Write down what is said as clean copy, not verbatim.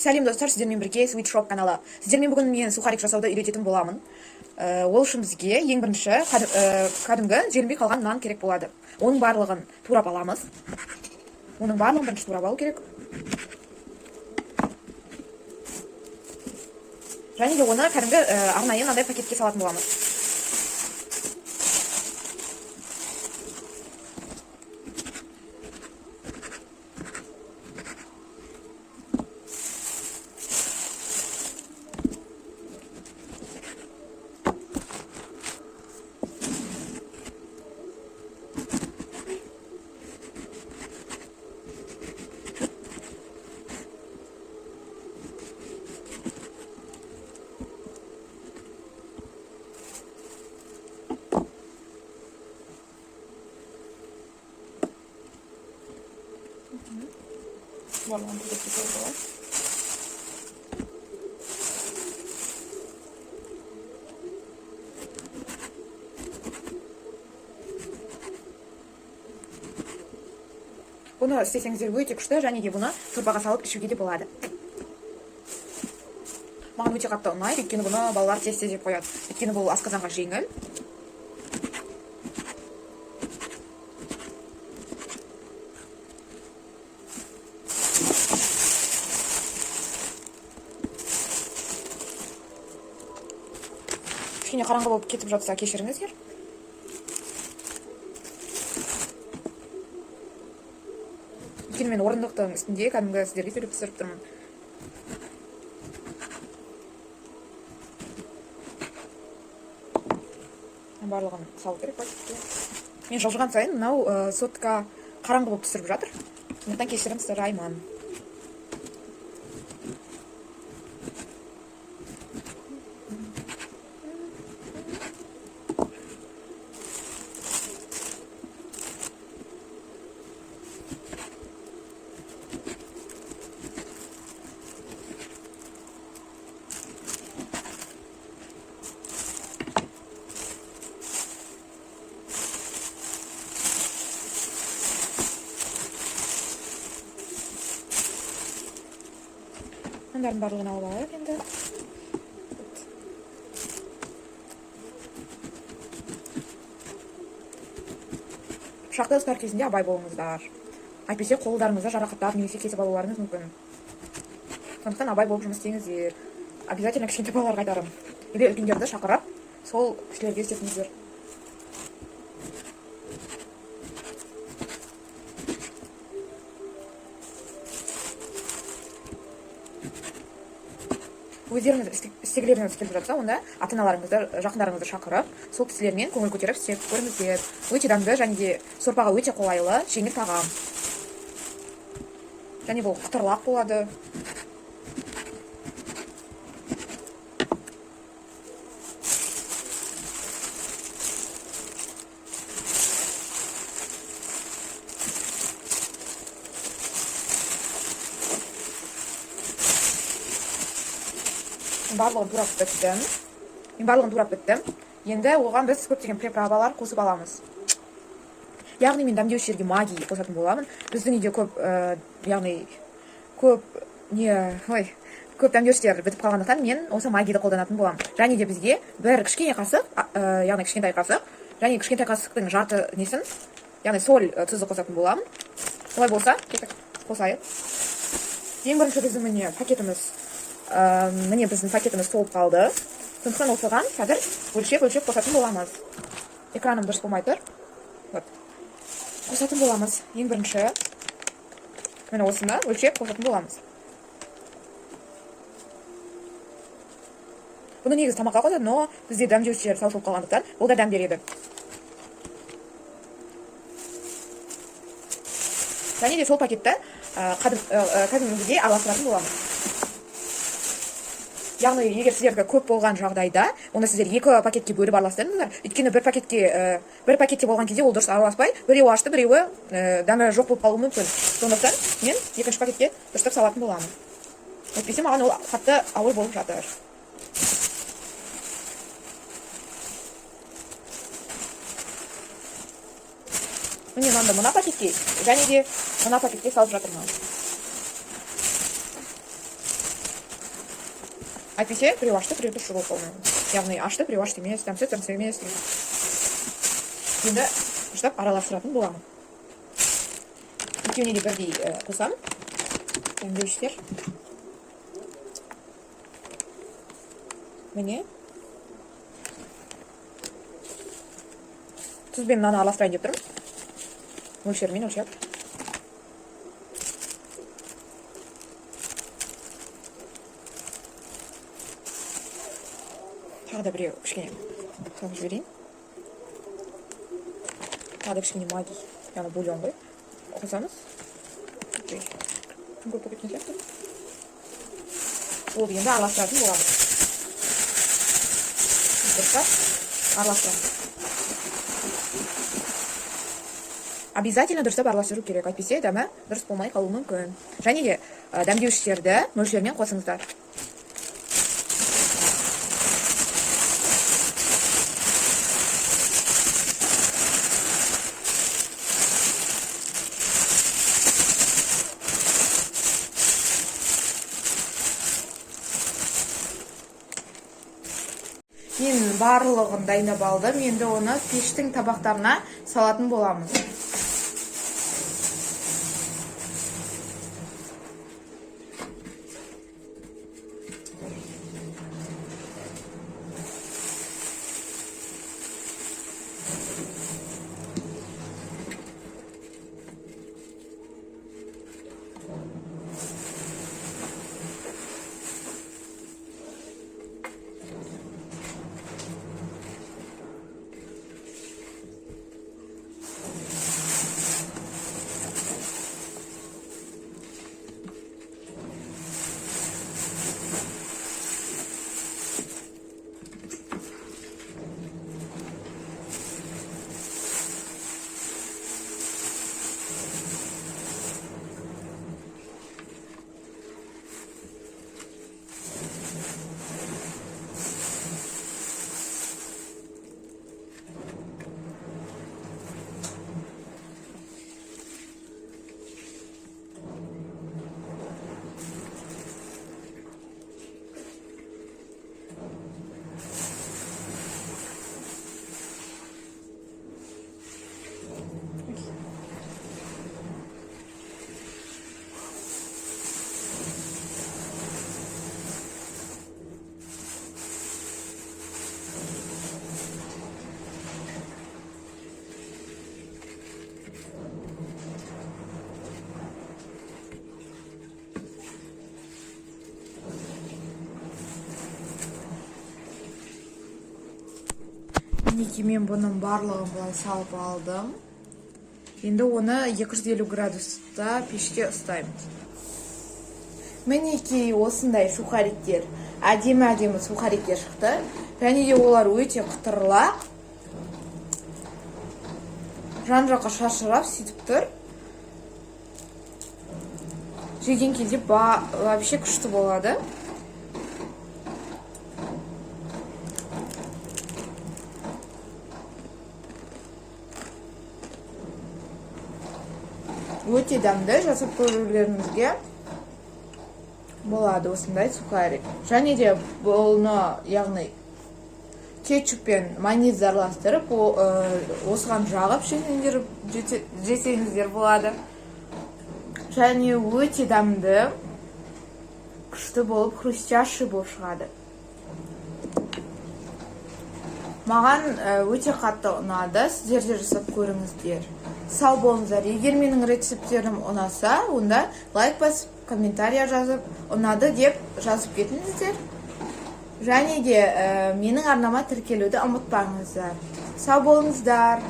Сәлем, достар! Сіздермен бірге Sweet Shop каналы. Сіздермен бүгін мен сухарик жасауды үйрететін боламын. Ол үшін бізге ең бірінші кәдімгі желінбей қалған нан керек болады. Оның барлығын турап аламыз. Оның барлығын бірінші турап алу керек. Және де оны кәдімгі арнайы мынандай пакетке салатын боламыз. Барлығын пакетке салып алайық. Бұны істесеңіздер, өте күшті, және де бұны сорпаға салып ішуге де болады. Маған өте қатты ұнайды, өйткені бұны балалар тез тез жеп қояды, өйткені бұл асқазанға жеңіл. Кішкене қараңғы болып кетіп жатса, кешіріңіздер. Өйткені мен орындықтың үстінде кәдімгі сіздерге сөйлеп түсіріп тұрмын. Барлығын салу керек пакетке. Мен жылжыған сайын мынау сотка қараңғы болып түсіріп жатыр, сондықтан кешірім сұраймын. Мындардың барлығын алып алайық енді. Вот. Пышақты ұстар кезінде абай болыңыздар, әйтпесе қолдарыңызды жарақаттап немесе кесіп алуларыңыз мүмкін. Сондықтан абай болып жұмыс істеңіздер. Обязательно кішкентай балаларға айтарым, или үлкендерді шақырып, сол кісілерге істетіңіздер. Өздеріңіз істегілеріңіз келіп жатса, онда ата аналарыңызды, жақындарыңызды шақырып, сол кісілермен көңіл көтеріп істеп көріңіздер. Өте дәмді және де сорпаға өте қолайлы, жеңіл тағам, және бұл қытырлақ болады. Барлығын турап біттім. Мен барлығын турап біттім. Енді оған біз көптеген приправалар қосып аламыз. Яғни мен дәмдеуші жерге Магги қосатын боламын. Біздің үйде көп яғни көп не, ой, көп дәмдеуіштер бітіп қалғандықтан, мен осы Маггиді қолданатын боламын. Және де бізге бір кішкене қасық, яғни кішкентай қасық және кішкентай қасықтың жарты несін, яғни соль, тұзды қосатын боламын. Олай болса, кеттік, қосайық. Ең бірінші біздің міне пакетіміз, міне, біздің пакетіміз толып қалды. Сондықтан осыған қазір өлшеп өлшеп қосатын боламыз. Экраным дұрыс болмай тұр. Вот, қосатын боламыз. Ең бірінші міне осыны өлшеп қосатын боламыз. Бұны негізі тамаққа қосады, но бізде дәмдеуіштер таусылып қалғандықтан, бұл да дәм береді. Және де сол пакетті кәдімгідей араластыратын боламыз. Яғни егер сіздерге көп болған жағдайда, онда сіздер екі пакетке бөліп араластырыңыздар, өйткені бір пакетке бір пакетте болған кезде ол дұрыс араласпай, біреуі ашты, біреуі дәмі жоқ болып қалуы мүмкін. Сондықтан мен екінші пакетке дұрыстап салатын боламын, әйтпесе маған ол қатты ауыр болып жатыр. Міне, мынаны мына пакетке және де мына пакетке салып жатырмын. Әйтпесе біреу ашты, біреу тұщы болып қалуы мүмкін. Яғни ашты, біреу ашты емес, дәмсіз, дәмсіз емес деген. Енді дұрыстап араластыратын боламын. Екеуіне де бірдей қосамын дәмдеуіштер. Міне, тұз бен мынаны араластырайын деп тұрмын, мөлшерімен өлшеп. Тағы да біреу кішкене салып жіберейін. Тағы да кішкене Магги, яғни бульон ғой, қосамыз. Ой, тым көп болып кеткен сияқты. Болды, енді араластыратын боламыз. Дұрыстап араластырамыз. Обязательно дұрыстап араластыру керек, әйтпесе дәмі дұрыс болмай қалуы мүмкін. Және де дәмдеуіштерді мөлшермен қосыңыздар. Мен барлығын дайындап алдым, енді оны пештің табақтарына салатын боламыз. Мінекей, мен бұның барлығын былай салып алдым. Енді оны 250 градуста пеште ұстаймыз. Мінекей, осындай сухариктер, әдемі әдемі сухариктер шықты. Және де олар өте қытырлақ, жан жаққа шашырап сөйтіп тұр. Жеген кезде вообще күшті болады. Өте дәмді, жасап көрулеріңізге болады осындай сухарик. Және де бұны, яғни кетчуп пен майонезді араластырып, осыған жағып жесеңіздер болады. Және өте дәмді, күшті болып, хрустящий болып шығады. Маған өте қатты ұнады, сіздер де жасап көріңіздер. Сау болыңыздар. Егер менің рецепттерім ұнаса, онда лайк басып, комментария жазып, ұнады деп жазып кетіңіздер. Және де менің арнама тіркелуді ұмытпаңыздар. Сау болыңыздар.